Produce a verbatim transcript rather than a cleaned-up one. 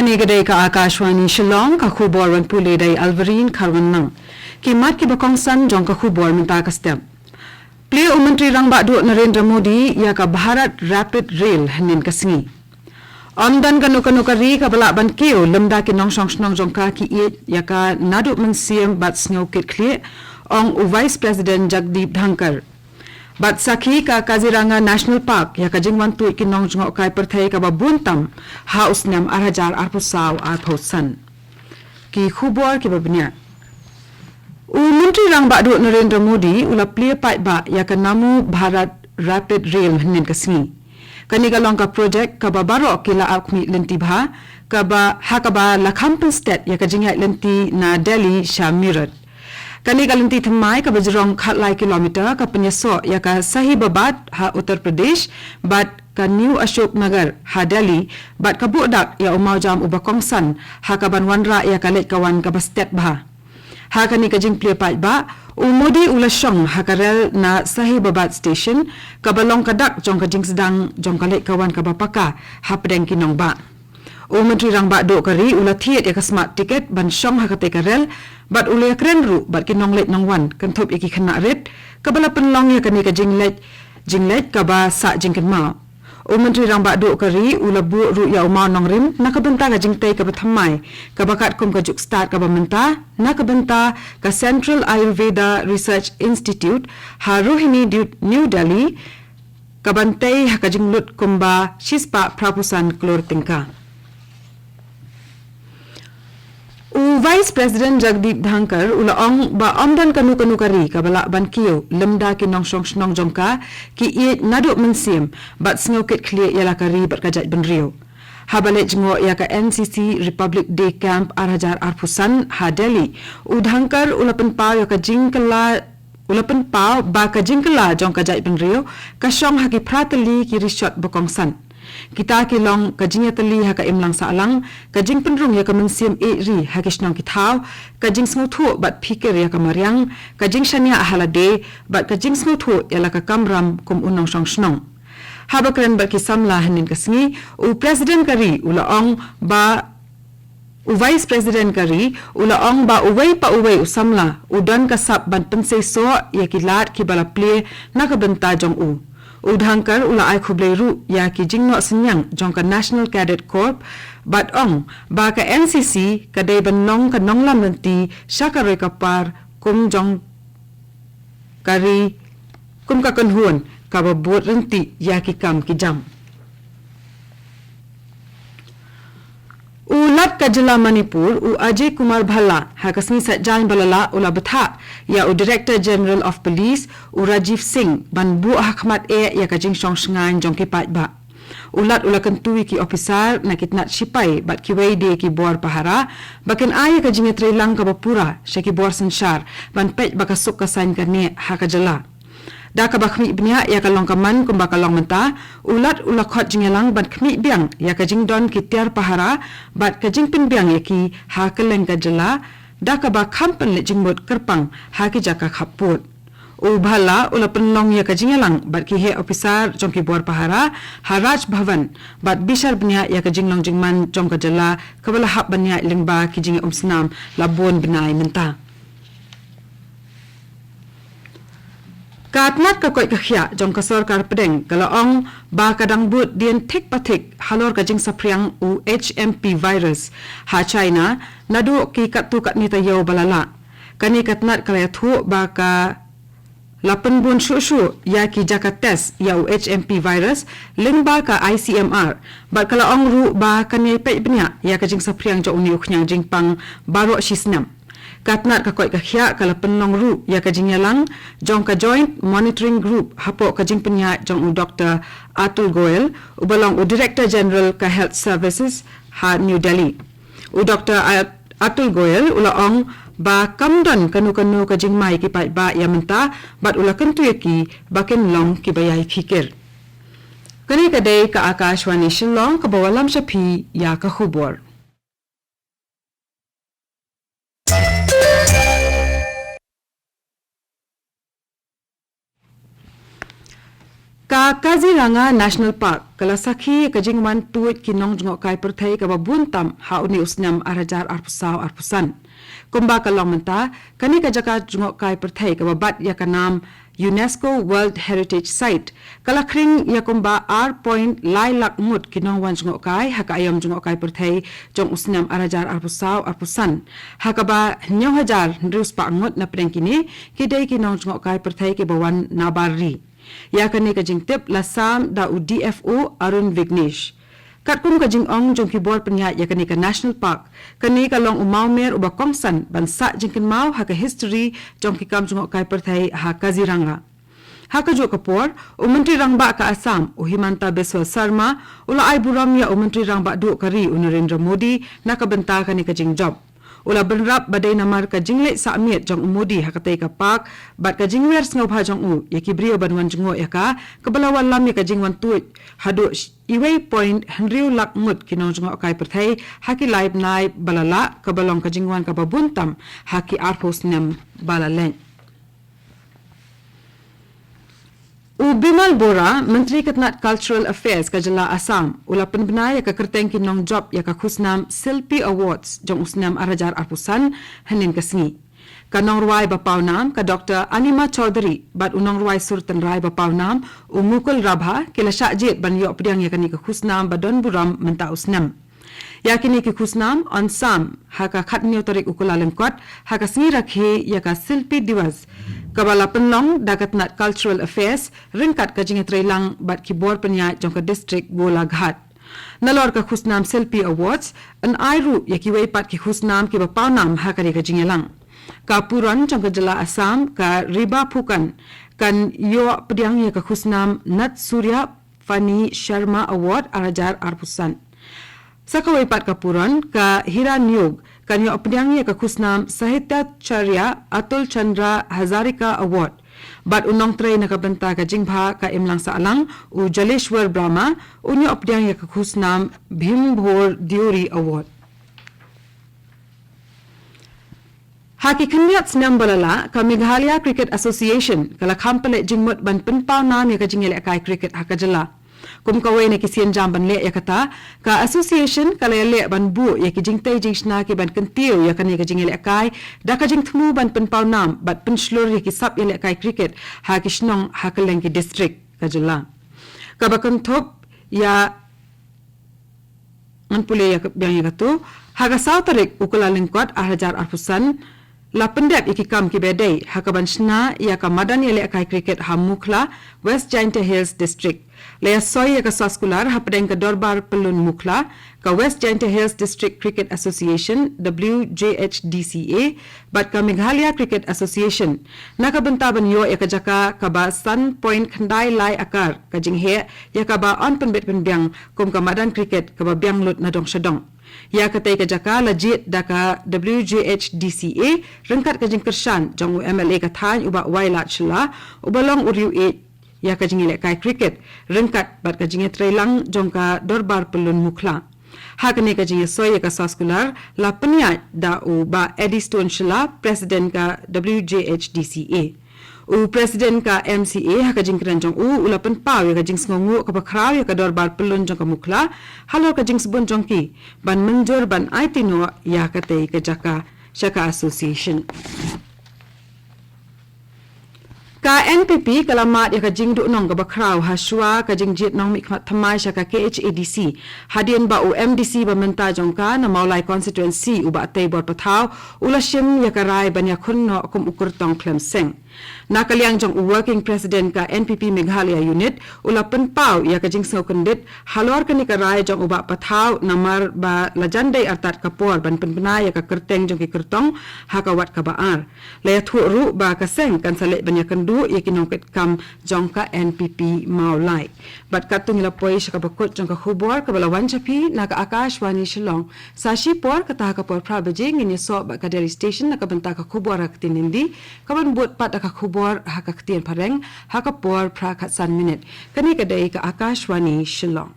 Kane ka dei ka Akashvani Shillong, ka khubor ban pule da i Alvarine Kharwanlang. Ki mat kiba kongsan jong ka khubor mynta ka step. Plie u Myntri Rangbah Duh Narendra Modi ïa ka Bharat Rapid Rail hynnin ka sngi. Ym don kano kano ka ri kaba lah ban kiew lymda ki nongshong shnong jong ka ki ïeit ïa ka naduh mynsiem bad sngew kit khlieh, ong u Vice President Jagdeep Dhankhar. Bad sakhi ka Kaziranga National Park ïa ka jingwan tuid ki nongjngohkai pyrthei kaba bun tam ha u snem ar hajar arphew saw arphew san. Ki khubor kiba bniah. U Myntri Rangbah Duh Narendra Modi u la plie paidbah ïa ka Namo Bharat Rapid Rail hynnin ka sngi. Kane ka long ka projek kaba baroh ki la ap khmih lynti bha, kaba ha kaba la kham pynstet ïa ka jingïaid lynti na Delhi sha Meerut. Kane ka lynti thymmai kaba jrong khatlai kilometer ka pynïasoh ïa ka Sahibabad ha Uttar Pradesh bad ka New Ashok Nagar ha Delhi, bad ka buh dak ïa u mawjam uba kongsan ha kaban wanrah ïa ka leit ka wan kaba stet bha. Ha kane ka jingplie paidbah, u Modi u la shong ha ka rel na Sahibabad Station, kaba long ka dak jong ka jingsdang jong ka leit ka wan kaba paka hapdeng ki nongbah. U Myntri Rangbah Duh ka ri u la thied ïa ka Smart Ticket ban shong ha katei ka rel, bad u la ïakren ruh bad ki nongleit nongwan kynthup ïa ki khynnah rit, kaba la pynlong ïa kane ka jingleit, jingleit kaba sah jingkynmaw. U Myntri Rangbah Duh ka ri u la buh ruh ïa u mawnongrim na ka bynta ka jingtei kaba thymmai, kaba katkum ka juk stad kaba mynta na ka bynta ka Central Ayurveda Research Institute ha Rohini, New Delhi, kaban tei ha ka jinglut kumba shispah phraphew san klur tyngka. U Vice President Jagdeep Dhankhar u la ong ba ym don kano kano ka ri kaba lah ban kiew lymda ki nongshong shnong jong ka ki ïeit naduh mynsiem bad sngew kit khlieh ïa la ka ri bad ka jaitbynriew. Haba leit jngoh ïa ka N C C Republic Day Camp ar hajar arphew san ha Delhi, u Dhankhar u la pynpaw ïa ka jingkylla, u la pynpaw ba ka jingkylla jong ka jaitbynriew ka shong ha ki phra tylli ki rishot ba kongsan. Kita ki long ka jingïatylli ha ka imlang sahlang, ka jingpynrung ïa ka mynsiem ïeit ri ha ki shnong ki thaw, ka jingsngewthuh bad phikir ïa ka mariang, ka jingshaniah ha lade, bad ka jingsngewthuh ïa la ka kamram kum u nongshong shnong. Haba kren bad ki samla hynnin ka sngi, u President ka ri u la ong ba U Vice President ka ri u la ong ba uwei pa uwei u samla u don ka sap ban pynseisoh ïa ki lad kiba la plie na ka bynta jong u. U Dhankhar u la ai khublei ruh ïa ki jingnoh synñiang jong ka National Cadet Corps bad ong ba ka N C C ka dei ban long ka nonglam lynti sha ka roi ka par kum jong ka ri, kum ka kynhun kaba bud ryntih ïa ki kam ki jam. U Lat ka jylla Manipur, u Ajay Kumar Bhalla, ha ka sngi Saitjaiñ ba la lah u la bthah ïa u Director General of Police, u Rajiv Singh, ban buh ha khmat eh ïa ka jingshong shngaiñ jong ki paidbah. U Lat u la kyntu ïa ki ophisar na ki tnat shipai bad kiwei de ki bor pahara ba kin ai ïa ka jingïatreilang kaba pura sha ki bor synshar ban peit ba ka suk ka saiñ ka neh ha ka jylla. Da kaba khmih bniah ïa ka long ka man kumba ka long mynta, u Lat u la khot jingïalang ban khmih biang ïa ka jingdon ki tiar pahara bad ka jingpynbiang ïa ki ha kylleng ka jylla, da kaba kham pynleit jingmut kyrpang ha ki jaka khappud. U Bhalla u la pynlong ïa ka jingïalang bad ki heh ophisar jong ki bor pahara ha Raj Bhavan bad bishar bniah ïa ka jinglong jingman jong ka jylla kaba la hap ban ïaid lyngba ki jingïaumsnam la bun bnai mynta. Ka tnat ka koit ka khiah jong ka sorkar pdeng ka la ong ba ka dang bud dien thik pa thik halor ka jingsaphriang u H M P virus ha China naduh ki katto katne taïew ba la lah. Kane ka tnat ka la ïathuh ba ka la pynbun shuh shuh ïa ki jaka test ïa u H M P virus lyngba ka I C M R, bad ka la ong ruh ba kan ïai peit bniah ïa ka jingsaphriang jong une u khñiang jingpang baroh shi snem. Ka tnat ka koit ka khiah ka la pynlong ruh ïa ka jingïalang jong ka Joint Monitoring Group hapoh ka jingpynïaid jong u Doktor Atul Goel, uba long u Director General ka Health Services ha New Delhi. U Doktor At-, Atul Goel u la ong ba kam don kano kano ka jingma ïa ki paidbah ïa mynta bad u la kyntu ïa ki ba kin long kiba ïai phikir. Kane ka dei ka Akashvani Shillong kaba wallam sha phi ïa ka khubor. Ka Kaziranga National Park ka la sakhi ka jingwan tuid ki nongjngohkai pyrthei kaba bun tam ha une u snem ar hajar arphew saw arphew san. Kumba ka long mynta, kane ka jaka jngohkai pyrthei kaba bat ïa ka nam UNESCO World Heritage Site ka la khring ïa kumba ar point lai lak ngut ki nongwan jngohkai ha ka aïom jngohkai pyrthei jong u snem ar hajar arphew saw arphew san, ha kaba hynñiew hajar hynriew spah ngut na pdeng kine ki dei ki nongjngohkai pyrthei kiba wan nabar ri. Ïa kane ka jingtip la sam da u D F O Arun Vignesh. Katkum ka jingong jong ki bor pynïaid ïa kane ka National Park, kane ka long u mawmer uba kongsan ban sah jingkynmaw ha ka history jong ki kam jngohkai pyrthei ha Kaziranga. Ha kajuh ka por, u Myntri Rangbah ka Assam, u Himanta Biswa Sarma, u la ai burom ïa u Myntri Rangbah duh ka ri, u Narendra Modi, na ka bynta kane ka jingjop. U la bynrap ba dei namar ka jingleit sah miet jong u Modi ha katei ka park, bad ka jingwer sngewbha jong u ïa ki briew ban wan jngoh ïa ka, kaba la wallam ïa ka jingwan tuid haduh iwei point hynriew lak ngut ki nongjngohkai pyrthei ha ki lai bnai ba la lah, kaba long ka jingwan kaba bun tam ha ki arphew snem ba la leit. U Bimal Bora, Myntri ka tnat Cultural Affairs ka jylla Assam, u la pynbna ïa ka kyrteng ki nongjop ïa ka khusnam Silpi Awards jong u snem ar hajar arphew san hynnin ka sngi. Ka nongrwai ba pawnam, ka Doctor Anima Chaudhary, bad u nongrwai sur tynrai ba pawnam, u Mukul Rabha, ki la shah jied ban ïoh pdiang ïa kane ka khusnam ba don burom mynta u snem. Ïa kine ki khusnam yn sam ha ka khathynñiew tarik u Kyllalyngkot, ha ka sngi rakhe ïa ka Silpi Diwas, kaba la pynlong da ka tnat Cultural Affairs ryngkat ka jingïatreilang bad ki bor pynïaid jong ka district Golaghat. Nalor ka khusnam Silpi Awards, yn ai ruh ïa kiwei pat ki khusnam kiba pawnam ha kane ka jingïalang. Ka Puron jong ka jylla Assam, ka Riba Phukan, kan ïoh pdiang ïa ka khusnam Nat Surya Fani Sharma Award ar hajar arphew san. Sa kawei pat ka Puron, ka Hira Niyog, kan ïoh pdiang ïa ka khusnam Sahitacharya Atul Chandra Hazarika Award. Bad u nongtrei na ka bynta ka jingbha ka imlang sahlang, u Jaleshwar Brahma, un ïoh pdiang ïa ka khusnam Bhimbhor Deuri Award. Ha ki khyndiat snem ba la lah, ka Meghalaya Cricket Association ka la kham pynleit jingmut ban pynpaw nam ïa ka jingïalehkai cricket ha ka jylla. Kum kawei na ki sienjam ban leh ïa kata, ka association ka la ïaleh ban buh ïa ki jingtei jingshna kiban kyntiew ïa kane ka jingïalehkai, da ka jingthmu ban pynpaw nam bad pynshlur ïa ki sap ïalehkai cricket ha ki shnong ha kylleng ki district ka jylla. Kaba kynthup ïa Ngan pule ïa ka, biang ïa katu. Ha ka saw tarik u Kyllalyngkot ar hajar arphew san, la pyndep ïa ki kam kiba dei ha kaban shna ïa ka madan ïalehkai cricket ha Mukhla, West Jaintia Hills District. La ïasoi ïa ka soskular hapdeng ka Dorbar Pyllun Mukhla, ka West Jaintia Hills District Cricket Association, W J H D C A, bad ka Meghalaya Cricket Association, na ka bynta ban ïoh ïa ka jaka kaba san point khyndai lai akar ka jingheh, ïa kaba yn pynbit pynbiang kum ka madan cricket kaba biang lut na dong sha dong. Ïa katei ka jaka la jied da ka W J H D C A ryngkat ka jingkyrshan jong u M L A ka thaiñ u Bah Wailadmiki Shylla, uba long u riew ïeit ïa ka jingïalehkai cricket, ryngkat bad ka jingïatreilang jong ka Dorbar Pyllun Mukhla. Ha kane ka jingïasoi ïa ka soskular, la pynïaid da u Bah Eddystone Shylla, President ka W J H D C A. U President ka M C A ha ka jingkren jong u, u la pynpaw ïa ka jingsngewnguh kaba khraw ïa ka Dorbar Pyllun jong ka Mukhla, halor ka jingsbun jong ki ban mynjur ban aiti noh ïa katei ka jaka sha ka association. Ka N P P ka la mad ïa ka jingduhnong kaba khraw ha shuwa ka jingjied nongmihkhmat thymmai sha ka K H A D C, hadien ba u M D C ba mynta jong ka na Mawlai Constituency u Bah Teibor Pathaw u la shim ïa ka rai ban ïakhun noh kum u kyrtong khlem seng. Na ka liang jong u Working President ka N P P Meghalaya Unit, u la pynpaw ïa ka jingsngewkyndit halor kane ka rai jong u Bah Pathaw, namar ba la jan dei artat ka por ban pynbna ïa ka kyrteng jong ki kyrtong ha ka wat kaba ar. La ïathuh ruh ba ka seng kan sa leit ban ïakynduh ïa ki nongkitkam jong ka N P P Mawlai. Bad katto ngi la poi sha kaba kut jong ka khubor kaba la wan sha phi na ka Akashvani Shillong. Sa shipor, kata ha ka por phra baje, ngin ïasoh bad ka Delhi Station na ka bynta ka khubor ha ka ktien Hindi, kaban bud pat da ka khubor ha ka ktien Phareng ha ka por phra khatsan minit. Kane ka dei ka Akashvani Shillong.